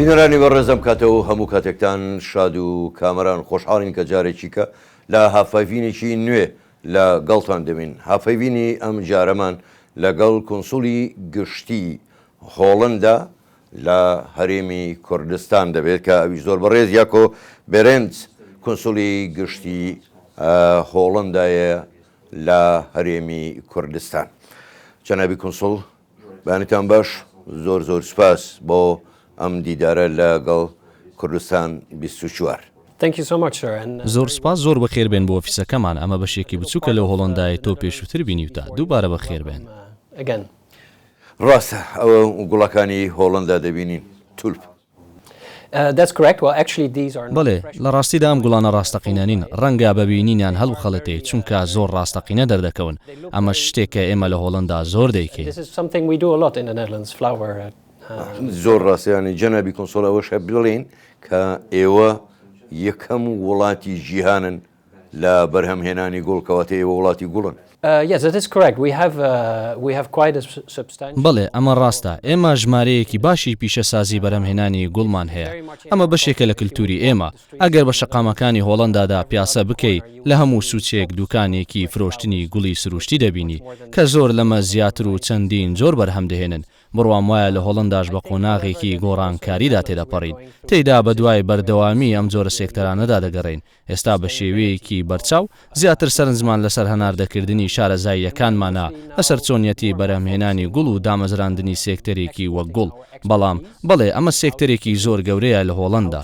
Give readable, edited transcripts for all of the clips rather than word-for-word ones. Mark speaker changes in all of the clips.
Speaker 1: بینەرانی بەڕێز ئەم کاتە و هەموو کاتێکتان شاد و کامەران خۆشحاڵین کە جارێکی کە لە هاڤپەیڤینێکی نوێ لە گەڵتان دەبین. هاڤپەیڤینی ئەم جارەمان لەگەڵ کونسوڵی گشتی هۆڵندا لە هەرێمی کوردستان دەبێت کە ئەویش زۆر بەڕێز یاکۆ بێرێنتس کونسوڵی گشتی هۆڵندایە لە هەرێمی کوردستان. جەنابی کونسوڵ بەیانیتان باش زۆر زۆر سوپاس بۆ ئەم دیدارە لە گەڵ کوردستان 24.
Speaker 2: Thank you so much sir and.
Speaker 3: زۆر سوپاس زۆر بەخێر بێن بۆ ئۆفیسەکەمان ئەمە بەشێکی بچوکە لەو هۆڵەندایەی تۆ پێشووتر بینیوتە دووبارە بەخێر بێن.
Speaker 2: Again.
Speaker 1: ڕاستە ئەوە گوڵەکانی هۆڵەندا دەبینین تولپ.
Speaker 3: بەڵێ، لە ڕاستیدا ئەم گوڵانە ڕاستەقینە نین، ڕەنگە بە بینینیان هەڵبخەڵەتێی چونکە زۆر ڕاستەقینە دەردەکەون، ئەمەش شتێکە ئێمە لە هۆڵەندا زۆر دەیکەین.
Speaker 1: زۆر ڕاستە، یانی جەنابی کونسوڵ ئەوەش هەر بڵێین کە ئێوە یەکەم وڵاتی جیهانن لە بەرهەمهێنانی گوڵ، کەواتە ئێوە وڵاتی گوڵن.
Speaker 3: بەڵێ، ئەمە ڕاستە. ئێمە ژمارەیەکی باشی پیشەسازی بەرهەمهێنانی گوڵمان هەیە. ئەمە بەشێکە لە کلتوری ئێمە. ئەگەر بە شەقامەکانی هۆڵەندادا پیاسە بکەی، لە هەموو سوچێک دوکانێکی فرۆشتنی گوڵی سروشتی دەبینی، کە زۆر لەمە زیاتر و چەندین جۆر بەرهەم دەهێنن. بڕوام وایە لە هۆڵەنداش بە قۆناغێکی گۆڕانکاریدا تێدەپەڕین، تێیدا بەدوای بەردەوامیی ئەم جۆرە سێکتەرانەدا دەگەڕێین. ئێستا بە شێوەیەکی بەرچاو زیاتر سەرنجمان لەسەر هەناردەکردنی شارەزاییەکانمانە لەسەر چۆنیەتی بەرهەمهێنانی گوڵ و دامەزراندنی سێکتەرێکی وەک گوڵ، بەڵام بەڵێ ئەمە سێکتەرێکی زۆر گەورەیە لە هۆڵەندا.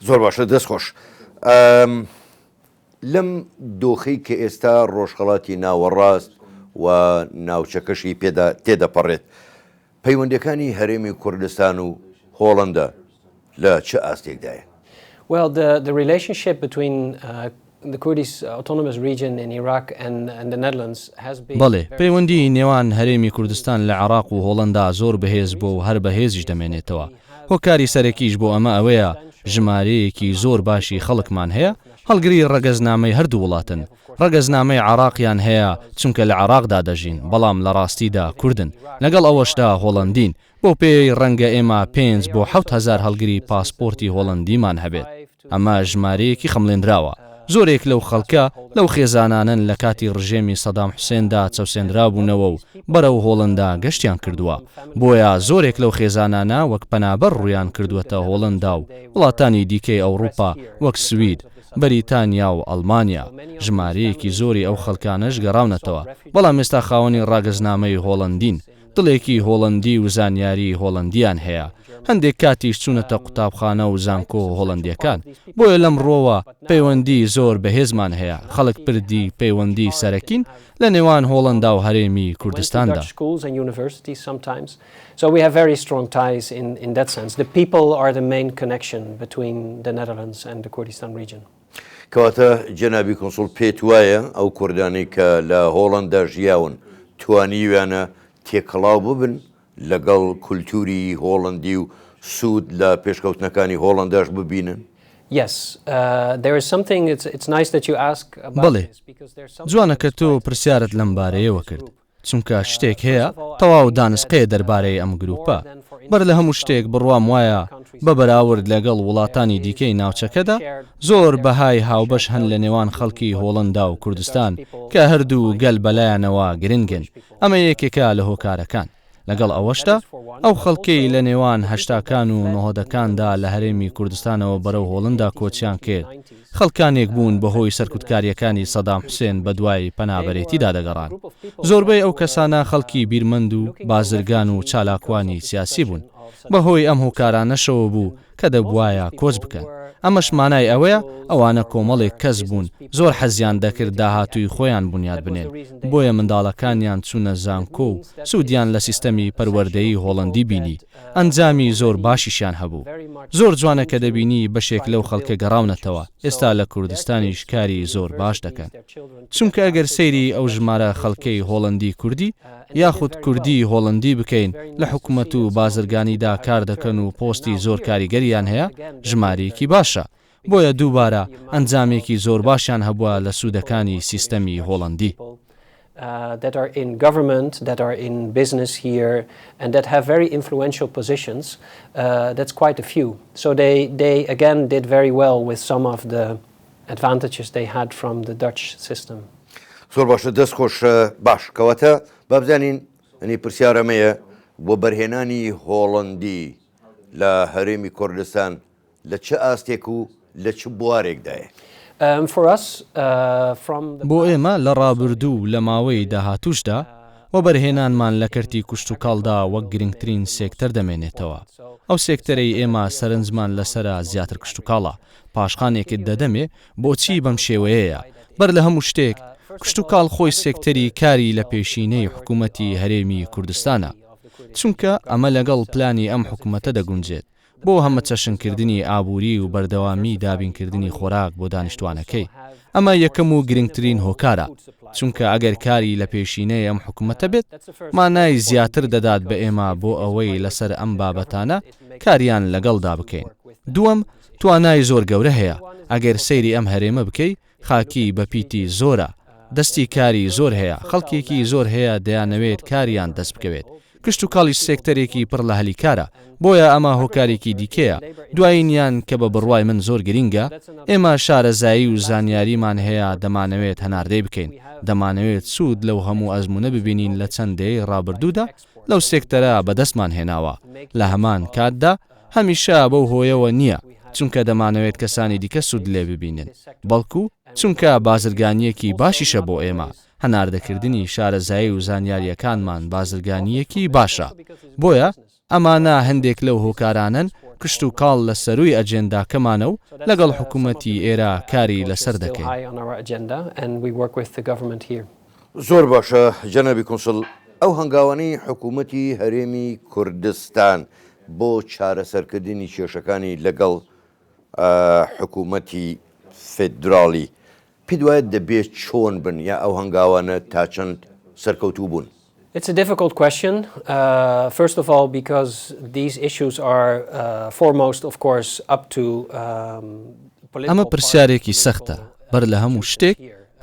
Speaker 1: زۆر باشە دەست خۆش. لەم دۆخەی کە ئێستا ڕۆژهەڵاتی ناوەڕاست و ناوچەکەشی پێدا تێدەپەڕێت، پەیوەندییەکانی هەرێمی کوردستان و هۆڵەندا لە چ ئاستێکدایە؟
Speaker 2: Well, the, the relationship between uh, the Kurdish Autonomous Region in Iraq and, and the Netherlands has been
Speaker 3: بەڵێ، پەیوەندیی نێوان هەرێمی کوردستان لە عێراق و هۆڵەندا زۆر بەهێز بووە و هەر بەهێزیش دەمێنێتەوە. هۆکاری سەرەکیش بۆ ئەمە ئەوەیە ژمارەیەکی زۆر باشی خەڵکمان هەیە هەڵگری ڕەگەزنامەی هەردوو وڵاتن، ڕەگەزنامەی عێراقیان هەیە چونکە لە عێراقدا دەژین، بەڵام لە ڕاستیدا کوردن، لەگەڵ ئەوەشدا هۆڵەندین، بەو پێیەی ڕەنگە ئێمە پێنج بۆ 7000 هەڵگری پاسپۆرتی هۆڵەندیمان هەبێت. ئەمە ژمارەیەکی خەمڵێنراوە. زۆرێک لەو خەڵکە لەو خێزانانەن لە کاتی ڕژێمی سەدام حوسێندا چەوسێنرابوونەوە و بەرەو هۆڵەندا گەشتیان کردووە. بۆیە زۆرێک لەو خێزانانە وەک پەنابەر ڕوویان کردووەتە هۆڵەندا و وڵاتانی دیکەی ئەوڕوپا وەک سوید، بەریتانیا و ئەڵمانیا. ژمارەیەکی زۆری ئەو خەڵکانەش گەڕاونەتەوە، بەڵام ئێستا خاوەنی ڕاگەزنامەی هۆڵەندین. دڵێکی هۆڵەندی و زانیاری هۆڵەندییان هەیە، هەندێک کاتیش چوونەتە قوتابخانە و زانکۆ هۆڵەندییەکان، بۆیە لەم ڕووەوە پەیوەندی زۆر بەهێزمان هەیە، خەڵک پردی پەیوەندی سەرەکین لە نێوان هۆڵەندا و هەرێمی کوردستاندا.
Speaker 1: کەواتە جەنابی کونسوڵ پێت وایە ئەو کوردانەی کە لە هۆڵەندا ژیاون توانیویانە تێکەڵاو ببن لەگەڵ کولتوری هۆڵەندی و سوود لە پێشکەوتنەکانی هۆڵەنداش ببینن؟
Speaker 3: بەڵێ، جوانە کە تۆ پرسیارت لەم بارەیەوە کرد. چونکە شتێک هەیە تەواو دانسقەیە دەربارەی ئەم گروپە. بەر لە هەموو شتێک بڕوام وایە بە بەراورد لەگەڵ وڵاتانی دیکەی ناوچەکەدا زۆر بەهای هاوبەش هەن لە نێوان خەڵکی هۆڵەندا و کوردستان کە هەردوو گەل بەلایانەوە گرنگن، ئەمە یەکێکە لە هۆکارەکان. لەگەڵ ئەوەشدا، ئەو خەڵکەی لە نێوان هەشتاکان و نۆهەدەکاندا لە هەرێمی کوردستانەوە بەرەو هۆڵندا کۆچیان کرد، خەڵکانێک بوون بەهۆی سەرکوتکارییەکانی سەدام حوسێن بەدوای پەنابەرێتیدا دەگەڕان. زۆربەی ئەو کەسانە خەڵکی بیرمەند و بازرگان و چالاکوانی سیاسی بوون. بەهۆی ئەم هۆکارانەشەوە بوو کە دەبوایە کۆچ بکەن. ئەمەش مانای ئەوەیە ئەوانە کۆمەڵێک کەس بوون زۆر حەزیان دەکرد داهاتووی خۆیان بونیاد بنێن، بۆیە منداڵەکانیان چوونە زانکۆ و سوودیان لە سیستەمی پەروەردەیی هۆڵەندی بینی، ئەنجامی زۆر باشیشیان هەبوو. زۆر جوانە کە دەبینی بەشێک لەو خەڵکە گەڕاونەتەوە، ئێستا لە کوردستانیش کاری زۆر باش دەکەن. چونکە ئەگەر سەیری ئەو ژمارە خەڵکەی هۆڵەندی کوردی یاخود کوردی هۆڵەندی بکەین لە حکومەت و بازرگانیدا کار دەکەن و پۆستی زۆر کاریگەریان هەیە ژمارەیەکی باشە بۆیە دووبارە ئەنجامێکی زۆر باشیان هەبووە لە سوودەکانی سیستەمی هۆڵەندی.
Speaker 2: that are in government, that are in business here and that have very influential positions, that's quite a few. So they, they again did very well with some of the advantages they had from the Dutch system.
Speaker 1: زۆر باشە دەست خۆش باش کەواتە با بزانین ئەنی پرسیار ئەمەیە وەبەرهێنانی هۆڵەندی لە هەرێمی کوردستان لە چ ئاستێک و لە چ بوارێکدایە؟
Speaker 3: بۆ ئێمە لە ڕابردوو و لە ماوەی داهاتووشدا وەبەرهێنانمان لە کەرتی کوشتوکاڵدا وەک گرنگترین سێکتەر دەمێنێتەوە. ئەو سێکتەرەی ئێمە سەرنجمان لەسەرە زیاتر کشتوکاڵە. پاشخانێکت دەدەمێ بۆچی بەم شێوەیەیە. بەر لە هەموو شتێک کشتوکاڵ خۆی سێکتەری کاری لە پێشینەی حکوومەتی هەرێمی کوردستانە. چونکە ئەمە لەگەڵ پلانی ئەم حکوومەتە دەگونجێت. بۆ هەمەچەشنکردنی ئابووری و بەردەوامی دابینکردنی خۆراک بۆ دانیشتوانەکەی. ئەمە یەکەم و گرنگترین هۆکارە، چونکە ئەگەر کاری لەپێشینەی ئەم حکومەتە بێت، مانای زیاتر دەدات بە ئێمە بۆ ئەوەی لەسەر ئەم بابەتانە کاریان لەگەڵدا بکەین. دووەم، توانای زۆر گەورە هەیە، ئەگەر سەیری ئەم هەرێمە بکەی، خاکی بەپیتی زۆرە، دەستی کاری زۆر هەیە، خەڵکێکی زۆر هەیە دەیانەوێت کاریان دەست بکەوێت، کشتوکاڵیش سێکتەرێکی پڕ لە هەلی کارە، بۆیە ئەمە هۆکارێکی دیکەیە، دوایینیان کە بە بڕوای من زۆر گرینگە، ئێمە شارەزایی و زانیاریمان هەیە دەمانەوێت هەناردەی بکەین، دەمانەوێت سوود لەو هەموو ئەزموونە ببینین لە چەند دەیەی ڕابردوودا لەو سێکتەرە بەدەستمان هێناوە، لە هەمان کاتدا هەمیشە بەو هۆیەوە نییە چونکە دەمانەوێت کەسانی دیکە سوود لێ ببینن، بەڵکو چونکە بازرگانییەکی باشیشە بۆ ئێمە، هەناردەکردنی شارەزایی و زانیارییەکانمان بازرگانییەکی باشە. بۆیە ئەمانە هەندێک لەو هۆکارانەن کشتوکاڵ لە سەرووی ئەجێنداکەمانە و لەگەڵ حکومەتی ئێرە کاری لەسەر دەکەین.
Speaker 1: زۆر باشە جەنابی کونسڵ، ئەو هەنگاوانەی حکوومەتی هەرێمی کوردستان بۆ چارەسەرکردنی کێشەکانی لەگەڵ حکوومەتی فیدراڵی پێت وایە دەبێ چۆن بن یا ئەو هەنگاوانە تا چەند سەرکەوتوو بوون؟
Speaker 2: It's a difficult question. First of all because these issues are foremost of course up to political
Speaker 3: ئەمە پرسیارێکی سەختە، بەر لە هەموو شتێک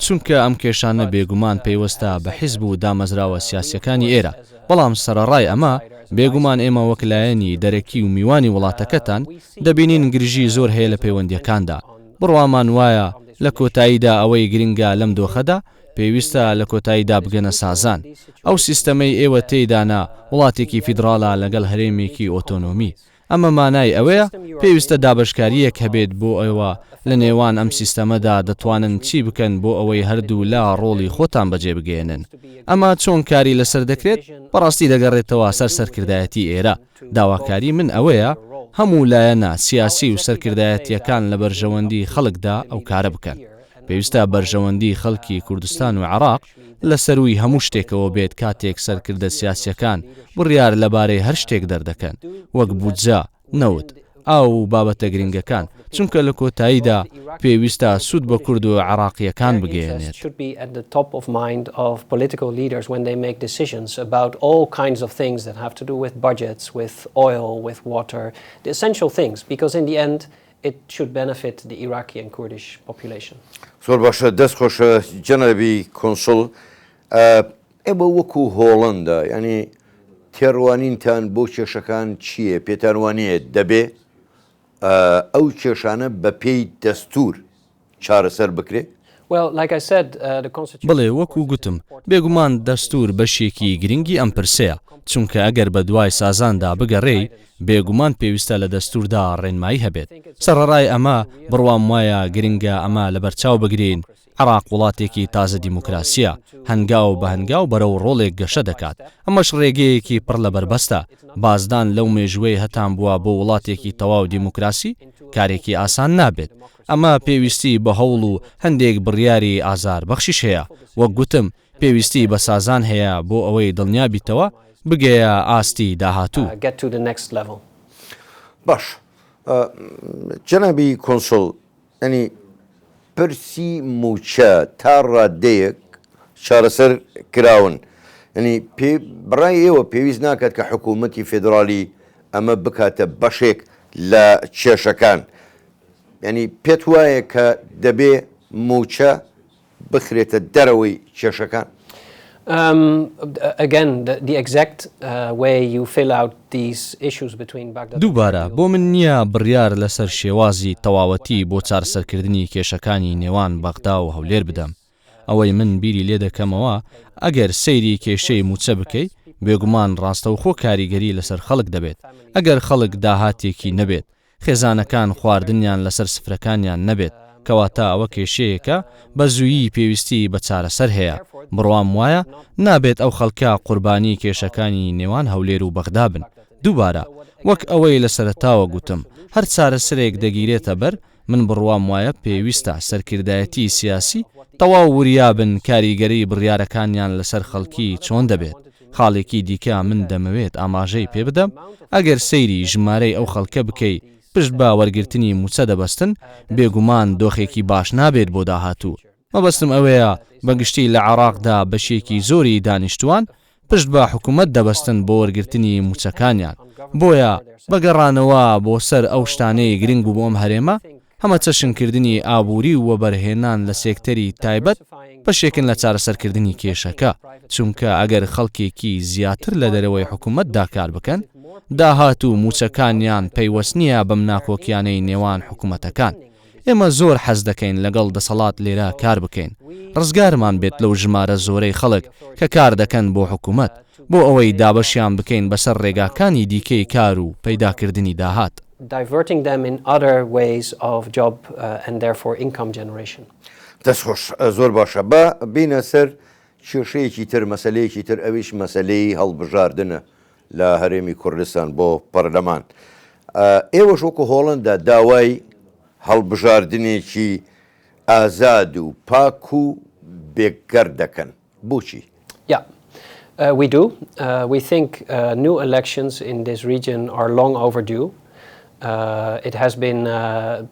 Speaker 3: چونکە ئەم کێشانە بێگومان پەیوەستە بە حیزب و دامەزراوە سیاسیەکانی ئێرە، بەڵام سەرەڕای ئەمە، بێگومان ئێمە وەک لایەنی دەرەکی و میوانی وڵاتەکەتان، دەبینین گرژی زۆر هەیە لە پەیوەندیەکاندا. بڕوامان وایە لە کۆتاییدا ئەوەی گرنگە لەم دۆخەدا، پێویستە لە کۆتاییدا بگەنە سازان. ئەو سیستەمەی ئێوە تێیدانە وڵاتێکی فیدڕاڵە لەگەڵ هەرێمێکی ئۆتۆنۆمی. ئەمە مانای ئەوەیە پێویستە دابەشکارییەک هەبێت بۆ ئێوە لە نێوان ئەم سیستەمەدا دەتوانن چی بکەن بۆ ئەوەی هەردوو لا ڕۆڵی خۆتان بەجێ بگەیەنن. ئەمە چۆن کاری لەسەر دەکرێت بەڕاستی دەگەڕێتەوە سەر سەرکردایەتی ئێرە. داواکاری من ئەوەیە هەموو لایەنە سیاسی و سەرکردایەتییەکان لە بەرژەوەندی خەڵکدا ئەو کارە بکەن. پێویستە بەرژەوەندی خەڵکی کوردستان و عێراق لە سەرووی هەموو شتێکەوە بێت کاتێک سەرکردە سیاسییەکان بڕیار لەبارەی هەر شتێک دەردەکەن وەک بودجە، نەوت، ئاو و بابەتە گرنگەکان، چونکە لە کۆتاییدا پێویستە سوود بە کورد و عێراقییەکان بگەیەنێت.
Speaker 2: It should benefit the Iraqi and Kurdish population.
Speaker 1: زۆر باشە دەست خۆش جەنابی کونسوڵ ئێوە وەکو هۆڵەندا یانی تێڕوانینتان بۆ کێشەکان چییە پێتان وانییە دەبێ ئەو کێشانە بە پێی دەستور چارەسەر بکرێ؟
Speaker 2: Well, like I said, the constitution
Speaker 3: بەڵێ وەکو گوتم بێگومان دەستور بەشێکی گرنگی ئەم پرسەیە، چونکە ئەگەر بەدوای سازاندا بگەڕێی بێگومان پێویستە لە دەستوردا ڕێنمایی هەبێت. سەڕەڕای ئەمە بڕوام وایە گرنگە ئەمە لەبەرچاو بگرین، عێراق وڵاتێکی تازە دیموکراسییە، هەنگاو بە هەنگاو بەرەو ڕۆڵێک گەشە دەکات، ئەمەش ڕێگەیەکی پڕ لە بەربەستە، بازدان لەو مێژووەی هەتانبووە بۆ وڵاتێکی تەواو دیموکراسی کارێکی ئاسان نابێت، ئەمە پێویستی بە هەوڵ و هەندێک بڕیاری ئازاربەخشیش هەیە، وەک گوتم پێویستی بە سازان هەیە بۆ ئەوەی دڵنیا بیتەوە بگەیە ئاستی داهاتوو.
Speaker 1: باش جەنابی کونسوڵ یانی پرسی مووچە تا ڕادەیەک چارەسەر کراون یانی پێ بەڕای ئێوە پێویست ناکات کە حکوومەتی فێدراڵی ئەمە بکاتە بەشێک لە کێشەکان یانی پێت وایە کە دەبێ مووچە بخرێتە دەرەوەی کێشەکان؟
Speaker 3: دووبارە، بۆ من نییە بڕیار لەسەر شێوازی تەواوەتی بۆ چارەسەرکردنی کێشەکانی نێوان بەغدا و هەولێر بدەم. ئەوەی من بیری لێدەکەمەوە، ئەگەر سەیری کێشەی مووچە بکەی، بێگومان ڕاستەوخۆ کاریگەری لەسەر خەڵک دەبێت. ئەگەر خەڵک داهاتێکی نەبێت، خێزانەکان خواردنیان لەسەر سفرەکانیان نەبێت، کەواتە ئەوە کێشەیەکە بە زوویی پێویستی بە چارەسەر هەیە، بڕوام وایە نابێت ئەو خەڵکە قوربانی کێشەکانی نێوان هەولێر و بەغدا بن، دووبارە وەک ئەوەی لە سەرەتاوە گوتم هەر چارەسەرێک دەگیرێتە بەر من بڕوام وایە پێویستە سەرکردایەتی سیاسی تەواو وریا بن کاریگەری بڕیارەکانیان لەسەر خەڵکی چۆن دەبێت، خاڵێکی دیکە من دەمەوێت ئاماژەی پێ بدەم، ئەگەر سەیری ژمارەی ئەو خەڵکە بکەی پشت بە وەرگرتنی مووچە دەبەستن، بێگومان دۆخێکی باش نابێت بۆ داهاتوو. مەبەستم ئەوەیە بە گشتی لە عێراقدا بەشێکی زۆری دانیشتووان پشت بە حکومەت دەبەستن بۆ وەرگرتنی مووچەکانیان، بۆیە بە گەڕانەوە بۆ سەر ئەو شتانەی گرنگ بوو بۆ ئەم هەرێمە، هەمەچەشنکردنی ئابووری و وەبەرهێنان لە سێکتەری تایبەت بەشێکن لە چارەسەرکردنی کێشەکە، چونکە ئەگەر خەڵکێکی زیاتر لە دەرەوەی حکومەتدا کار بکەن، داهات و مووچەکانیان پەیوەست نییە بەم ناکۆکیانەی نێوان حکومەتەکان. ئێمە زۆر حەز دەکەین لەگەڵ دەسەڵات لێرە کار بکەین، ڕزگارمان بێت لەو ژمارە زۆرەی خەڵک کە کار دەکەن بۆ حکومەت، بۆ ئەوەی دابەشیان بکەین بەسەر ڕێگاکانی دیکەی کار و پەیداکردنی داهات.
Speaker 2: Diverting them in other ways of job and therefore income generation.
Speaker 1: دەست خۆش زۆر باشە با بێینە سەر کێشەیەکی تر مەسەلەیەکی تر ئەویش مەسەلەی هەڵبژاردنە لە هەرێمی کوردستان بۆ پەرلەمان ئێوەش وەکو هۆڵندا داوای هەڵبژاردنێکی ئازاد و پاک و بێگەرد دەکەن بۆچی؟
Speaker 2: Yeah, we do. We think new elections in this region are long overdue. It has been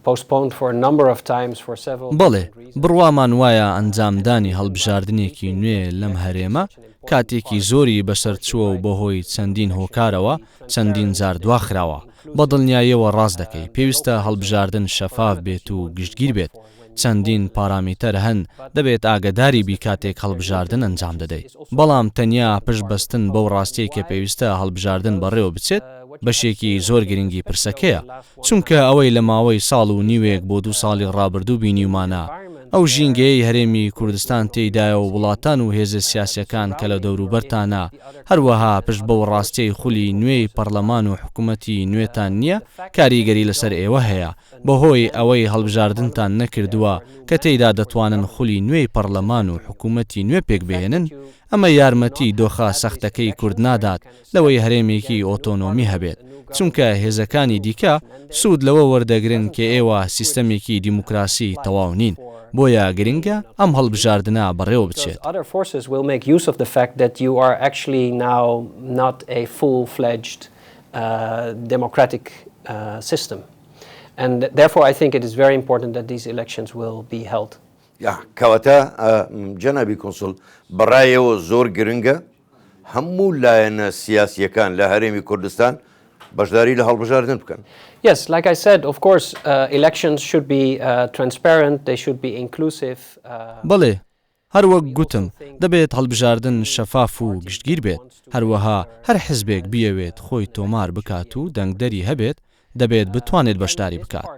Speaker 2: postponed for a number of times for several
Speaker 3: بەڵێ، بڕوامان وایە ئەنجامدانی هەڵبژاردنێکی نوێ لەم هەرێمە کاتێکی زۆری بەسەر چووە و بەهۆی چەندین هۆکارەوە چەندین جار دواخراوە. بە دڵنیاییەوە ڕاست دەکەی، پێویستە هەڵبژاردن شەفاف بێت و گشتگیر بێت. چەندین پارامیتەر هەن دەبێت ئاگەداری بی کاتێک هەڵبژاردن ئەنجام دەدەی. بەڵام تەنیا پشت بەستن بەو ڕاستیەی کە پێویستە هەڵبژاردن بەڕێوە بچێت بەشێکی زۆر گرنگی پرسەکەیە. چونکە ئەوەی لە ماوەی ساڵ و نیوێک بۆ دوو ساڵی ڕابردوو بینیومانە، ئەو ژینگەیەی هەرێمی کوردستان تێیدایە و وڵاتان و هێزە سیاسیەکان کە لە دەوروبەرتانە، هەروەها پشت بەو ڕاستیەی خولی نوێی پەڕلەمان و حکومەتی نوێتان نیە کاریگەری لەسەر ئێوە هەیە بەهۆی ئەوەی هەڵبژاردنتان نەکردووە کە تێیدا دەتوانن خولی نوێی پەڕلەمان و حکومەتی نوێ پێکبهێنن، ئەمە یارمەتی دۆخە سەختەکەی کورد نادات لەوەی هەرێمێکی ئۆتۆنۆمی هەبێت، چونکە هێزەکانی دیکە سوود لەوە وەردەگرن کە ئێوە سیستەمێکی دیموکراسی تەواو نین، بۆیە گرنگە ئەم هەڵبژاردنە بەڕێوە بچێت.
Speaker 2: And therefore I think it is very important that these elections will be held.
Speaker 1: یا کەواتە جەنابی کونسوڵ بەڕای ئێوە زۆر گرنگە هەموو لایەنە سیاسییەکان لە هەرێمی کوردستان بەشداری لە هەڵبژاردن بکەن؟
Speaker 2: Yes, like I said, of course, elections should be transparent, they should be inclusive.
Speaker 3: بەڵێ، هەروەک گوتم دەبێت هەڵبژاردن شەفاف و گشتگیر بێت، هەروەها هەر حزبێک بیەوێت خۆی تۆمار بکات و دەنگدەری هەبێت دەبێت بتوانێت بەشداری بکات،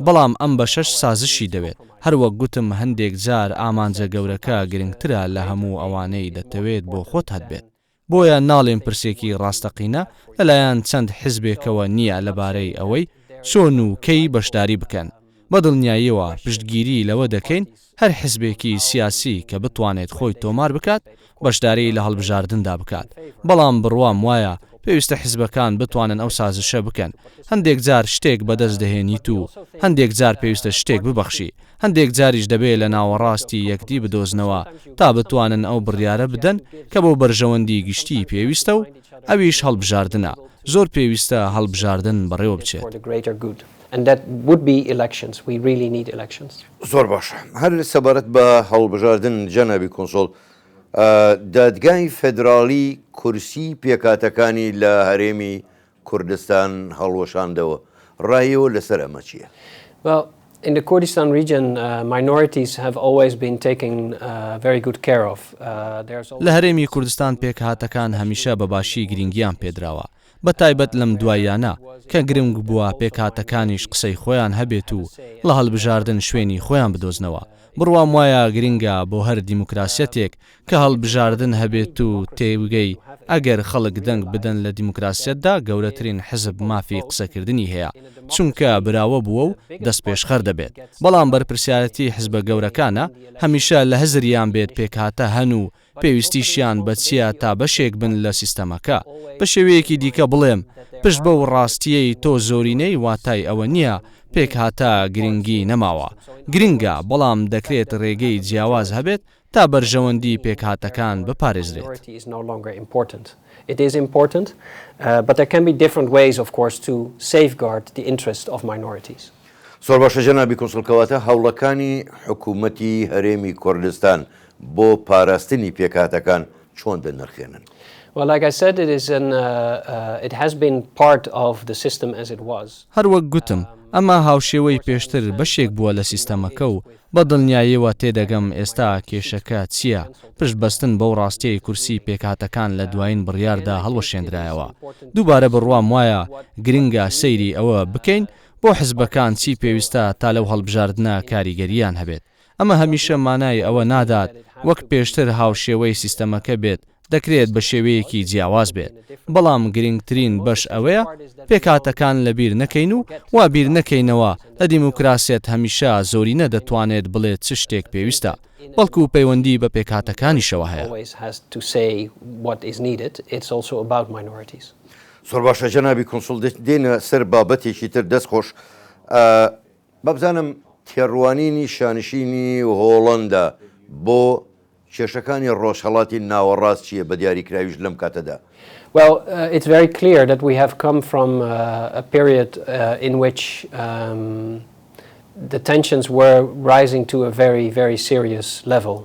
Speaker 3: بەڵام ئەم بەشەش سازشی دەوێت، هەروەک گوتم هەندێک جار ئامانجە گەورەکە گرنگترە لە هەموو ئەوانەی دەتەوێت بۆ خۆت هەتبێت. بۆیە ناڵێم پرسێکی ڕاستەقینە لەلایەن چەند حزبێکەوە نییە لەبارەی ئەوەی چۆن و کەی بەشداری بکەن. بە دڵنیاییەوە پشتگیری لەوە دەکەین هەر حزبێکی سیاسی کە بتوانێت خۆی تۆمار بکات بەشداری لە هەڵبژاردندا بکات، بەڵام بڕوام وایە پێویستە حزبەکان بتوانن ئەو سازشە بکەن. هەندێک جار شتێک بەدەست دەهێنیت و هەندێک جار پێویستە شتێک ببەخشی. هەندێک جاریش دەبێ لە ناوەڕاستی یەکدی بدۆزنەوە تا بتوانن ئەو بڕیارە بدەن کە بۆ بەرژەوەندی گشتی پێویستە و ئەویش هەڵبژاردنە، زۆر پێویستە هەڵبژاردن بەڕێوە بچێت.
Speaker 1: زۆر باشە هەر سەبارەت بە هەڵبژاردن جەنابی کونسوڵ دادگای فێدراڵی کورسی پێکهاتەکانی لە هەرێمی کوردستان هەڵوەشاندەوە، ڕای ئێوە لەسەر ئەمە چییە؟
Speaker 2: Well. In the Kurdistan region, minorities have always been taken very good care of. There's
Speaker 3: لە هەرێمی کوردستان پێکهاتەکان هەمیشە بە باشی گرینگیان پێدراوە، بە تایبەت لەم دواییانە کە گرنگ بووە پێکهاتەکانیش قسەی خۆیان هەبێت و ڵە هەڵبژاردن شوێنی خۆیان بدۆزنەوە. بڕوام وایە گرنگە بۆ هەر دیموکراسیەتێک کە هەڵبژاردن هەبێت و تێبگەی ئەگەر خەڵک دەنگ بدەن لە دیموکراسیەتدا گەورەترین حزب مافی قسەکردنی هەیە چونکە براوە بووە و دەستپێشخەر دەبێت بەڵام بەرپرسیارەتی حزبە گەورەکانە هەمیشە لە هزریان بێت پێکهاتە هەن و پێویستیشیان بە چیە تا بەشێک بن لە سیستەمەکە بە شێوەیەکی دیکە بڵێم پشت بەو ڕاستیەی تۆ زۆرینەی واتای ئەوە نیە پێکهاتە گرنگی نەماوە گرنگە بەڵام دەکرێت ڕێگەی جیاواز هەبێت تا بەرژەوەندی پێکهاتەکان بپارێزرێت.
Speaker 1: زۆر باشە جەنابی کونسوڵ کەواتە هەوڵەکانی حکوومەتی هەرێمی کوردستان بۆ پاراستنی پێکهاتەکان چۆن دەنرخێنن؟
Speaker 3: هەر وەک گوتم ئەمە هاوشێوەی پێشتر بەشێک بووە لە سیستەمەکە و بە دڵنیایەوە تێدەگەم ئێستا کێشەکە چییە، پشت بەستن بەو ڕاستیەی کورسی پێکهاتەکان لە دوایین بڕیاردا هەڵوەشێندرایەوە. دووبارە بڕوام وایە گرنگە سەیری ئەوە بکەین بۆ حزبەکان چی پێویستە تا لەو هەڵبژاردنە کاریگەرییان هەبێت. ئەمە هەمیشە مانای ئەوە نادات وەک پێشتر هاوشێوەی سیستەمەکە بێت، دەکرێت بە شێوەیەکی جیاواز بێت، بەڵام گرنگترین بەش ئەوەیە پێکهاتەکان لەبیر نەکەین و وا بیر نەکەینەوە لە دیموکراسیەت هەمیشە زۆرینە دەتوانێت بڵێت چ شتێک پێویستە، بەڵکو پەیوەندی بە پێکهاتەکانیشەوە هەیە.
Speaker 1: زۆر باشە جەنابی کونسوڵ دێینە سەر بابەتێکی تر دەست خۆش. با بزانم تێڕوانینی شانشینی هۆڵەندا بۆ کێشەکانی ڕۆژهەڵاتی ناوەڕاست چییە بە دیاریکراویش لەم کاتەدا؟
Speaker 2: Well, it's very clear that we have come from a period in which the tensions were rising to a very, very serious level.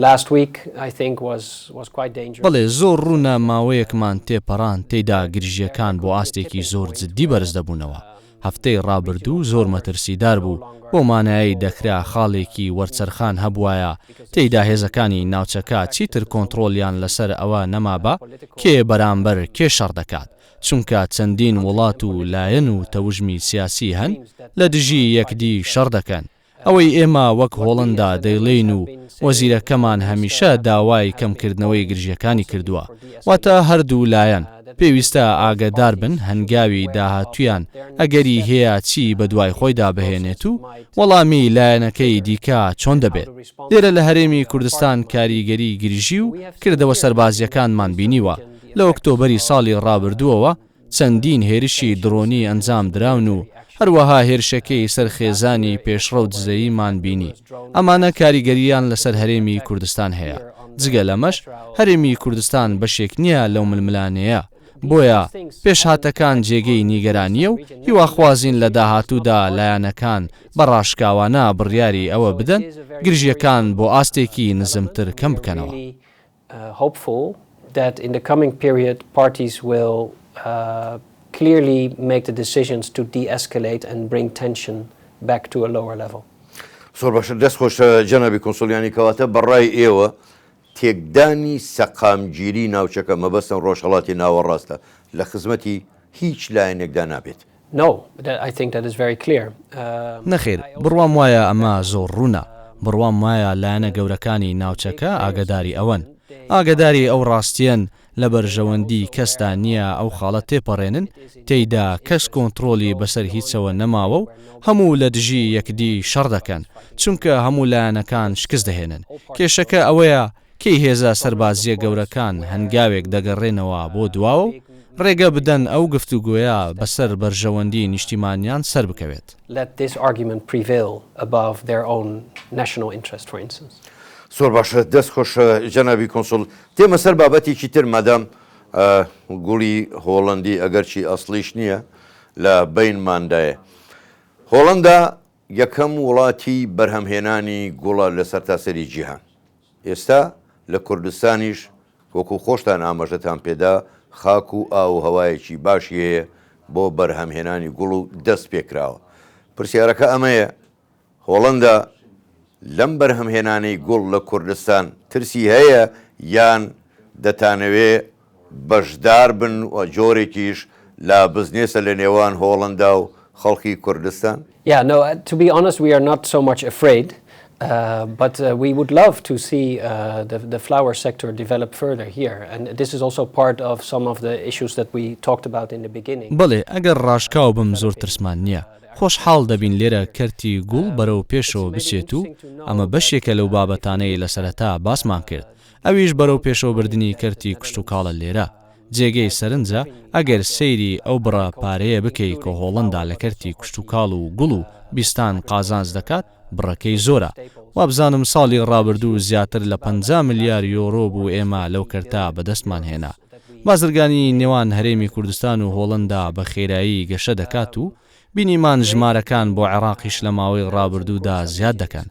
Speaker 2: Last week, I think, was, was quite dangerous.
Speaker 3: بەڵێ، زۆر ڕوونە ماوەیەکمان تێپەڕاند تێیدا گرژییەکان بۆ ئاستێکی زۆر جددی بەرزدەبوونەوە. هەفتەی ڕابردوو زۆر مەترسیدار بوو، بەو مانایەی دەکرا خاڵێکی وەرچەرخان هەبوایە تێیدا هێزەکانی ناوچەکە چیتر کۆنتڕۆڵیان لەسەر ئەوە نەمابا کێ بەرامبەر کێ شەڕ دەکات، چونکە چەندین وڵات و لایەن و تەوژمی سیاسی هەن لە دژی یەکدی شەڕ دەکەن. ئەوەی ئێمە وەک هۆڵەندا دەیڵێین و وەزیرەکەمان هەمیشە داوای کەمکردنەوەی گرژییەکانی کردووە، واتە هەردوو لایەن پێویستە ئاگەداربن هەنگاوی داهاتوویان ئەگەری هەیە چی بەدوای خۆیدا بهێنێت و وەڵامی لایەنەکەی دیکە چۆن دەبێت. لێرە لە هەرێمی کوردستان کاریگەری گرژی و کردەوە سەربازییەکانمان بینیوە لە ئۆکتۆبەری ساڵی ڕابردووەوە، چەندین هێرشی دڕۆنی ئەنجام دراون و هەروەها هێرشەکەی سەر خێزانی پێشڕەو دزەییمان بینی، ئەمانە کاریگەرییان لەسەر هەرێمی کوردستان هەیە، جگە لەمەش هەرێمی کوردستان بەشێک نییە لەو ململانێیە، بۆیە پێشهاتەکان جێگەی نیگەرانییە و هیواخوازین لە داهاتوودا لایەنەکان بە ڕاشکاوانە بڕیاری ئەوە بدەن گرژییەکان بۆ ئاستێکی نزمتر کەم بکەنەوە.
Speaker 2: Hopeful that in the coming period parties will clearly make the decisions to de-escalate and bring tension back to a lower level.
Speaker 1: زۆر باشە دەست خۆش جەنابی کونسوڵ یانی کەواتە بەڕای ئێوە تێکدانی سەقامگیری ناوچەکە مەبەستم ڕۆژهەڵاتی ناوەڕاستە لە خزمەتی هیچ لایەنێکدا نابێت؟
Speaker 2: No, I think that is very clear.
Speaker 3: نەخێر، بڕوام وایە ئەمە زۆر ڕوونە. بڕوام وایە لایەنە گەورەکانی ناوچەکە ئاگەداری ئەوەن. ئاگەداری ئەو ڕاستییەن لە بەرژەوەندی کەسدا نییە ئەو خاڵە تێپەڕێنن تێیدا کەس کۆنتڕۆلی بەسەر هیچەوە نەماوە و هەموو لە دژی یەکدی شەڕ دەکەن، چونکە هەموو لایەنەکان شکست دەهێنن. کێشەکە ئەوەیە کەی هێزە سەربازییە گەورەکان هەنگاوێک دەگەڕێنەوە بۆ دواوە و ڕێگە بدەن ئەو گفتوگۆیە بەسەر بەرژەوەندی نیشتیمانیان سەربکەوێت.
Speaker 2: Let this argument prevail above their own national interest, for instance.
Speaker 1: زۆر باشە دەست خۆش جەنابی کونسوڵ. دێمە سەر بابەتێکی تر مادام گوڵی هۆڵەندی ئەگەرچی ئەسڵیش نییە لە بەینماندایە. هۆڵەندا یەکەم وڵاتی بەرهەمهێنانی گوڵە لە سەرتاسەری جیهان. ئێستا لە کوردستانیش وەکو خۆشتان ئاماژەتان پێدا خاک و ئاو و هەوایەکی باشی هەیە بۆ بەرهەمهێنانی گوڵ و دەست پێکراوە. پرسیارەکە ئەمەیە. هۆڵەندا لەم بەرهەمهێنانەی گوڵ لە کوردستان ترسی هەیە یان دەتانەوێ بەشدار بن و جۆرێکیش لە بزنێسە لە نێوان هۆڵەندا و خەڵکی کوردستان؟
Speaker 2: Yeah, no, to be honest we are not so much afraid, but we would love to see the, the flower sector develop further here and this is also part of some of the issues that we talked about in the beginning.
Speaker 3: بەڵێ، ئەگەر ڕاشکاو بم زۆر ترسمان نییە. خۆشحاڵ دەبین لێرە کەرتی گوڵ بەرەو پێشەوە بچێت و ئەمە بەشێکە لەو بابەتانەی لە سەرەتا باسمان کرد، ئەویش بەرەو پێشەوەبردنی کەرتی کشتوکاڵە لێرە. جێگەی سەرنجە ئەگەر سەیری ئەو بڕە پارەیە بکەی کە هۆڵەندا لە کەرتی کشتوکاڵ و گوڵ و بیستان قازانج دەکات بڕەکەی زۆرە. وابزانم ساڵی ڕابردوو زیاتر لە 50 ملیار یۆرۆ بوو ئێمە لەو کەرتە بەدەستمان هێنا. بازرگانی نێوان هەرێمی کوردستان و هۆڵەندا بە خێرایی گەشە دەکات و بینیمان ژمارەکان بۆ عێراقیش لە ماوەی ڕابردوودا زیاد دەکەن،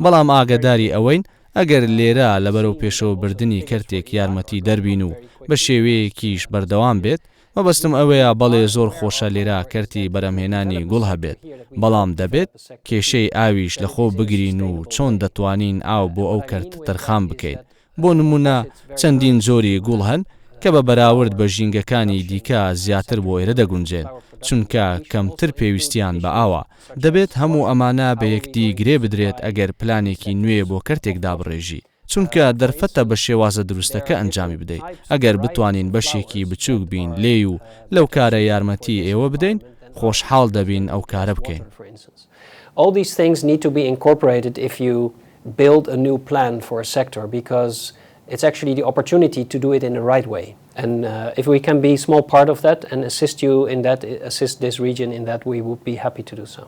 Speaker 3: بەڵام ئاگەداری ئەوەین ئەگەر لێرە لە بەرەوپێشەوەبردنی کەرتێک یارمەتی دەربین و بە شێوەیەکیش بەردەوام بێت، مەبەستم ئەوەیە بەڵێ زۆر خۆشە لێرە کەرتی بەرهەمهێنانی گوڵ هەبێت، بەڵام دەبێت کێشەی ئاویش لەخۆ بگرین و چۆن دەتوانین ئاو بۆ ئەو کەرتە تەرخان بکەین بۆ نموونە چەندین جۆری گوڵ هەن کە بە بەراورد بە ژینگەکانی دیکە زیاتر بۆ ئێرە دەگونجێن، چونکە کەمتر پێویستیان بە ئاوە. دەبێت هەموو ئەمانە بە یەکدی گرێ بدرێت ئەگەر پلانێکی نوێ بۆ کەرتێک دابڕێژی، چونکە دەرفەتە بە شێوازە دروستەکە ئەنجامی بدەیت، ئەگەر بتوانین بەشێکی بچووک بین لێی و لەو کارە یارمەتی ئێوە بدەین، خۆشحاڵ دەبین ئەو کارە بکەین.
Speaker 2: Build a new plan for a sector because it's actually the opportunity to do it in the right way and if we can be small part of that and assist you in that assist this region in that we would be happy to do so.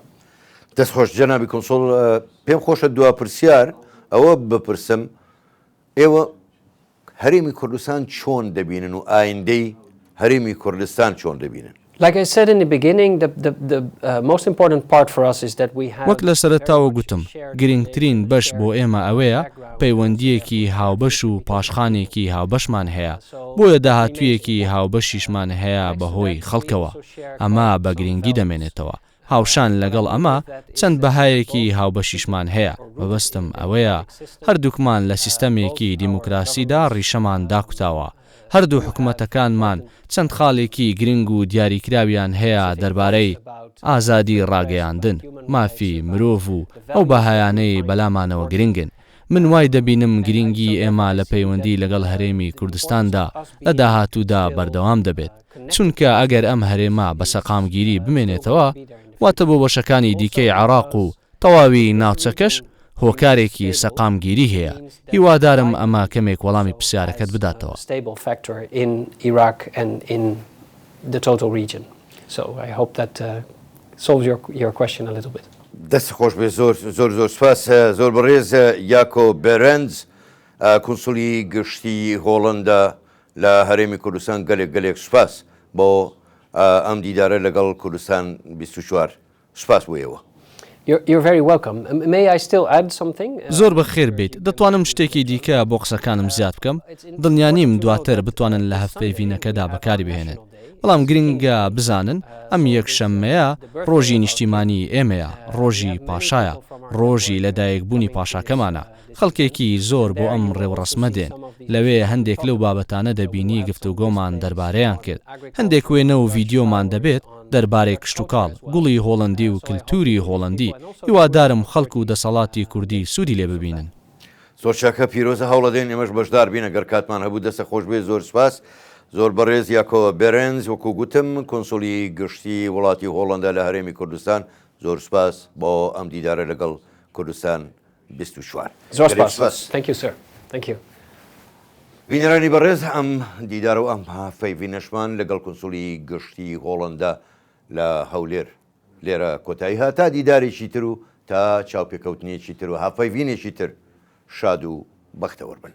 Speaker 1: دەست خۆش جەنابی کونسوڵ پێم خۆشە دوا پرسیار ئەوە بپرسم ئێوە هەرێمی کوردستان چۆن دەبینن و ئایندەی هەرێمی کوردستان چۆن دەبینن؟
Speaker 2: Like I said in the beginning, the, the, the uh, most important part for us is that we have
Speaker 3: وەک لە سەرەتاوە گوتم، گرنگترین بەش بۆ ئێمە ئەوەیە پەیوەندییەکی هاوبەش و پاشخانێکی هاوبەشمان هەیە، بۆیە داهاتوویەکی هاوبەشیشمان هەیە بەهۆی خەڵکەوە. ئەمە بە گرنگی دەمێنێتەوە. هاوشان لەگەڵ ئەمە چەند بەهایەکی هاوبەشیشمان هەیە، مەبەستم ئەوەیە هەردووکمان لە سیستەمێکی دیموکراسیدا ڕیشەمان داکوتاوە، هەردوو حکومەتەکانمان چەند خاڵێکی گرنگ و دیاریکراویان هەیە دەربارەی ئازادی ڕاگەیاندن، مافی مرۆڤ و ئەو بەهایانەی بەلامانەوە گرنگن. من وای دەبینم گرینگی ئێمە لە پەیوەندی لەگەڵ هەرێمی کوردستاندا لە داهاتوودا بەردەوام دەبێت، چونکە ئەگەر ئەم هەرێمە بە سەقامگیری بمێنێتەوە، واتە بۆ بەشەکانی دیکەی عێراق و تەواوی ناوچەکەش هۆکارێکی سەقامگیری هەیە، هیوادارم ئەمە کەمێک وەڵامی پرسیارەکەت بداتەوە.
Speaker 1: دەست خۆش بێ زۆر زۆر زۆر سپاس زۆر بەڕێز یاکۆ بێرنز کونسولی گشتی هۆڵندا لە هەرێمی کوردستان گەلێک گەلێک سوپاس بۆ ئەم دیدارە لەگەڵ کوردستان 24 سوپاس بۆ ئێوە.
Speaker 3: زۆر بەخێر بێیت، دەتوانم شتێکی دیکە بۆ قسەکانم زیاد بکەم؟ دڵنیا نیم دواتر بتوانن لە هەڤپەیڤینەکەدا بەکاری بهێنن، بەڵام گرنگە بزانن ئەم یەکشەممەیە ڕۆژی نیشتیمانیی ئێمەیە، ڕۆژی پاشایە، ڕۆژی لەدایکبوونی پاشاکەمانە، خەڵکێکی زۆر بۆ ئەم ڕێوڕەسمە دێن، لەوێ هەندێک لەو بابەتانە دەبینی گفتوگۆمان دەربارەیان کرد، هەندێک وێنە و ڤیدیۆمان دەبێت دەربارەی کشتوکاڵ، گوڵی هۆڵەندی و کلتوری هۆڵەندی، هیوادارم خەڵک و دەسەڵاتی کوردی سوودی لێ ببینن.
Speaker 1: زۆر چاکە پیرۆزە هەوڵەدەین ئێمەش بەشدار بین ئەگەر کاتمان هەبوو دەستە خۆش بێ زۆر سپاس زۆر بەڕێز یاکۆ بێرنز وەکو گوتم کونسوڵی گشتی وڵاتی هۆڵەندا لە هەرێمی کوردستان زۆر سپاس بۆ ئەم دیدارە لەگەڵ کوردستان 24.
Speaker 2: زۆر سپاس. Thank you sir. Thank you.
Speaker 1: بینەرانی بەڕێز ئەم دیدار و ئەم هەڤپەیڤینەشمان لەگەڵ کونسوڵی گشتی هۆڵەندا لە هەولێر لێرە کۆتایی هات تا دیدارێکی تر و تا چاوپێکەوتنێکی تر و هەڤپەیڤینێکی تر شاد و بەختەوەر بن.